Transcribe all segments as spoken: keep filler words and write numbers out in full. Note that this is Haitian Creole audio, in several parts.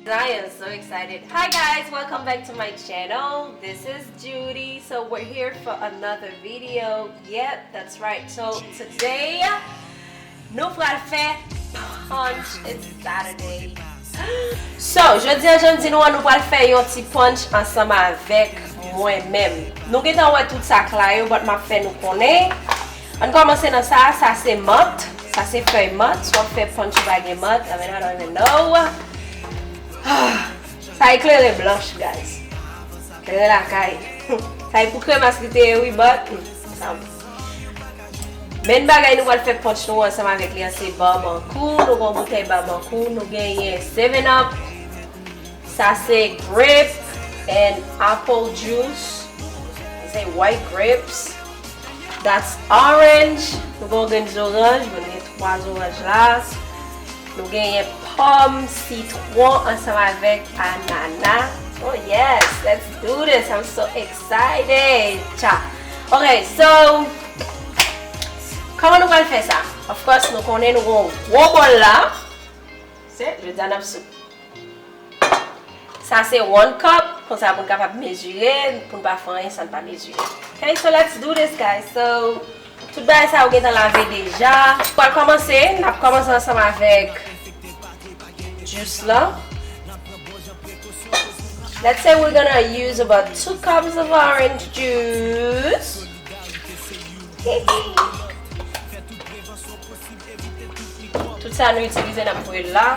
I am so excited. Hi guys, welcome back to my channel. This is Judy. So we're here for another video. Yep, that's right. So today, nou pral fè punch. It's Saturday. So, jodi a, jan m di nou an, nou pral fè yon ti punch ansanm avèk mwen menm. Nou gentan wè tout sa k la yo, but m ap fè nou konnen. Ann kòmanse nan sa, sa se mant, sa se fèy mant, si w ap fè punch ou pa gen mant, I mean, I don't even know. Sa e kleren blanch, guys. Kleren lakay. Sa e pou kremas li te ye, wi, but, hmm, sa wi. Men bagay nou pral fè punch nou ansanm avèk li an se Babankou. Nou gon boutèy Babankou. Nou genyen Seven Up. Sa se grape and apple juice. Se white grapes. That's orange. Nou gon grenn zoranj. Bon, nou gen twa zoranj la. Nou genyen pòm, sitwon ansanm avèk anana. Oh yes, let's do this. I'm so excited. Cha. Ok, so, kòman nou pral fè sa? Of course, nou konnen nou gon gwo bòl la. Se, jodi a n ap sou. Sa se one cup, konsa pou n kapab mezire, pou n pa fè anyen san n pa mezire. Ok, so let's do this, guys. So, tout bagay sa yo gentan lave deja. Pral kòmanse, n ap kòmanse ansanm avèk juice la. Let's say we're gonna use about two cups of orange juice. Tout sa nou itilize, n ap voye l la.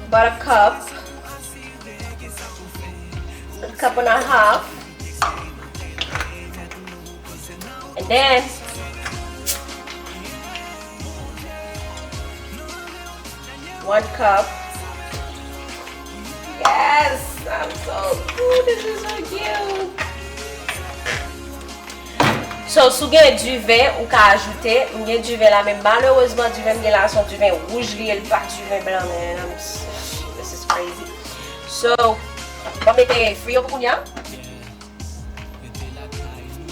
About a cup. A cup and a half. And then, one cup. Yes, I'm so good. This is so cute. So, si w gen diven, ou ka ajoute. M gen diven la, men malerezman, diven m gen la, se yon diven wouj li ye, li pa diven blan, man. I'm s-, this is crazy. So, mwen mete friyo pou kounye a.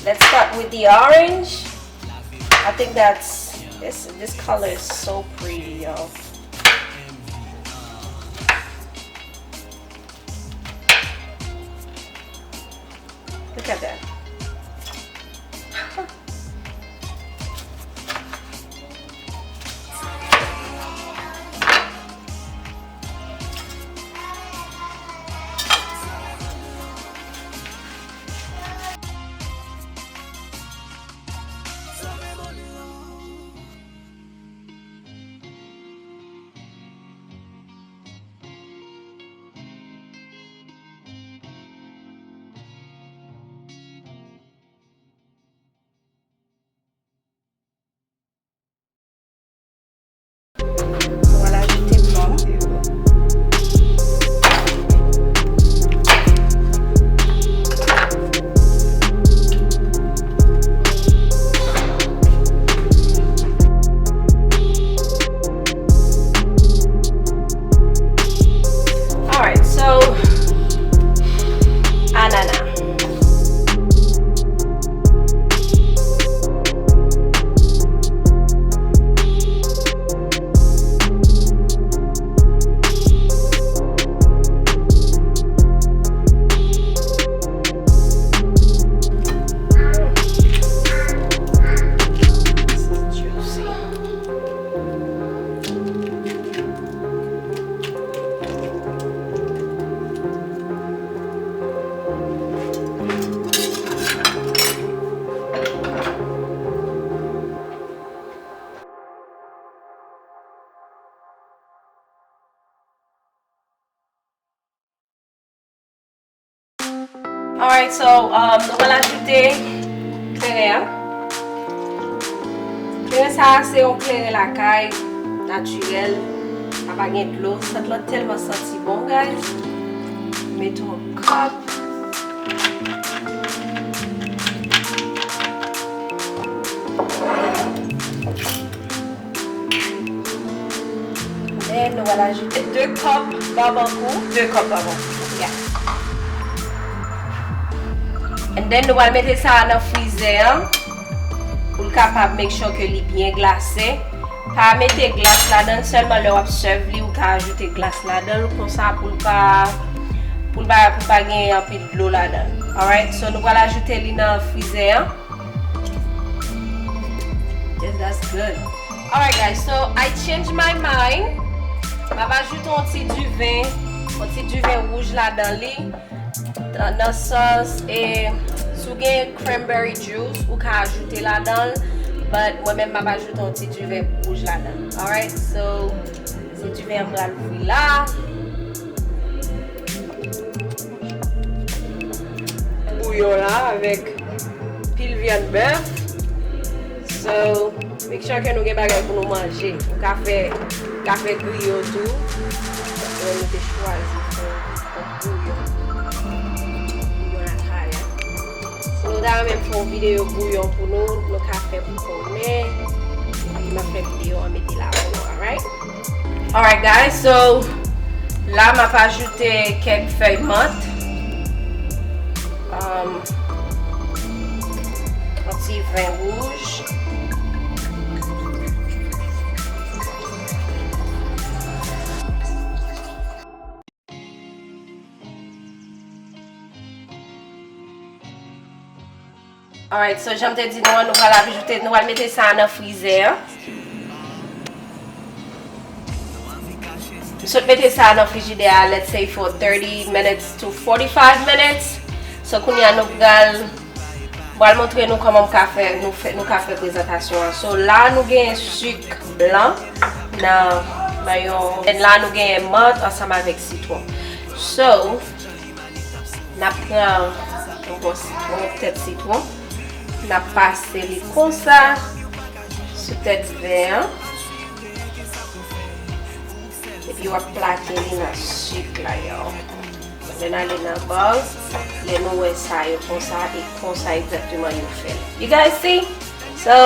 Let's start with the orange. I think that's, this, this color is so pretty, y'all. Look at that. Mwen ajoute pòm. Alright, so, anana. Alright, so, um, nou pral ajoute kleren an. Kleren sa a se yon kleren lakay, natirèl. Sa pa gen dlo. Sant lan tèlman santi bon, guys. Mete yon kòp. Then, nou pral ajoute de kòp Babankou. De kòp Babankou. Yeah. And then, nou pral mete sa a nan frizè an pou l Kapab make sure ke li byen glase. Pa mete glas ladan l, sèlman lè w ap sèv li, ou ka ajoute glas ladan l, konsa pou l pa, pou l pa, pou l pa gen anpil dlo ladan l. Alright, so nou pral ajoute li nan frizè an. Yes, that's good. Alright, guys, so I changed my mind. M ap ajoute yon ti diven, yon ti diven wouj ladan li. Nan, nan sans, e, si w gen cranberry juice, ou ka ajoute ladan l, but mwen menm m ap ajoute yon ti diven wouj ladan l. Alright, so, se diven an m pral ouvri la. Bouyon la avèk pil vyann bèf. So, make sure ke nou gen bagay pou nou manje. Ou ka fè, ou ka fè griyo tou. Mwen, nou te chwazi fè yon bouyon. Bouyon lakay la. Si nou ta renmen fè yon videyo bouyon pou nou, nou ka fè pou konnen. Epi m ap fè videyo an mete la pou nou, alright? Alright, guys, so la m ap ajoute kèk fèy mant. Um, yon ti ven wouj. Alright, so jan m te di nou an, nou pral ajoute, nou pral mete sa nan frizè an. M sot mete sa nan frijidè a, let's say for thirty minutes to forty-five minutes. So kounye a nou pral, m pral montre nou kòman m ka fè, nou fè, nou ka fè prezantasyon an. So la nou gen sik blan nan, nan yon, and la nou gen mant ansanm avèk sitwon. So, n ap pran yon bon sitwon, tèt sitwon. N ap pase li konsa sou tèt ven an. Epi w ap plake li nan sik la, yo. Lè n ale nan bòl, lè nou wè sa yo konsa, e konsa egzakteman yo fè l. You guys see? So,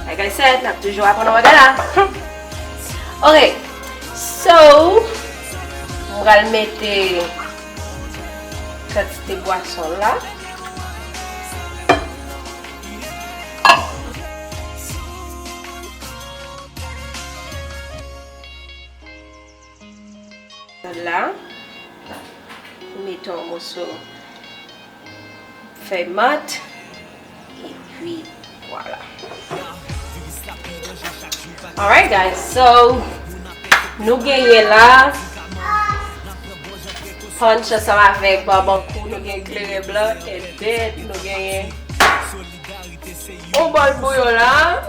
like I said, n ap toujou aprann yon bagay la. Ok. So, m pral mete kantite bwason la. La, ou mete yon moso fèy mant, epi vwala. Alright, guys, so nou genyen la punch ansanm avèk babankou, nou gen kleren blan, and then nou genyen yon bòl bouyon la.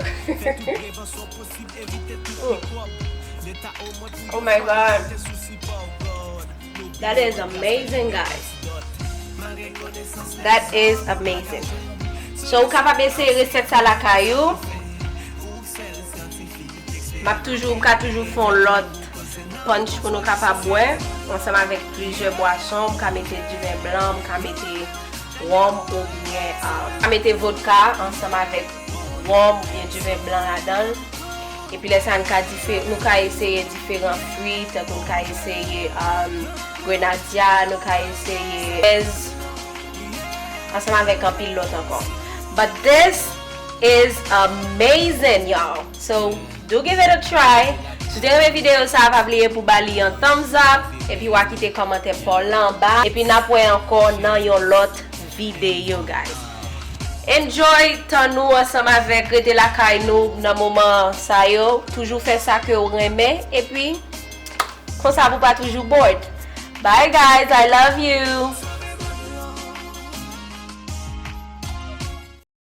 Mm. Oh my God. That is amazing, guys. That is amazing. So, ou kapab eseye resèt sa lakay ou. M ap toujou, m ka toujou fè yon lòt punch pou nou kapab bwè, ansanm avèk plizyè bwason. M ka mete diven blan, m ka mete wòm oubyen, ah, m ka mete vodka ansanm avèk wòm oubyen diven blan ladan l. Epi lè sa a, n ka dife-, nou ka eseye diferan fwi, tankou n ka eseye, um, grenadya, nou ka eseye fraise, ansanm avèk anpil lòt ankò. But this is amazing, y'all. So, do give it a try. Si w te renmen videyo sa a, pa bliye pou ba li yon thumbs up, epi w a kite kòmantè pa w la anba, epi n ap wè ankò nan yon lòt videyo, guys. Enjoy tan nou ansanm avèk rete lakay nou nan moman sa yo. Toujou fè sa ke w renmen, epi konsa pou pa toujou bored. Bye, guys, I love you.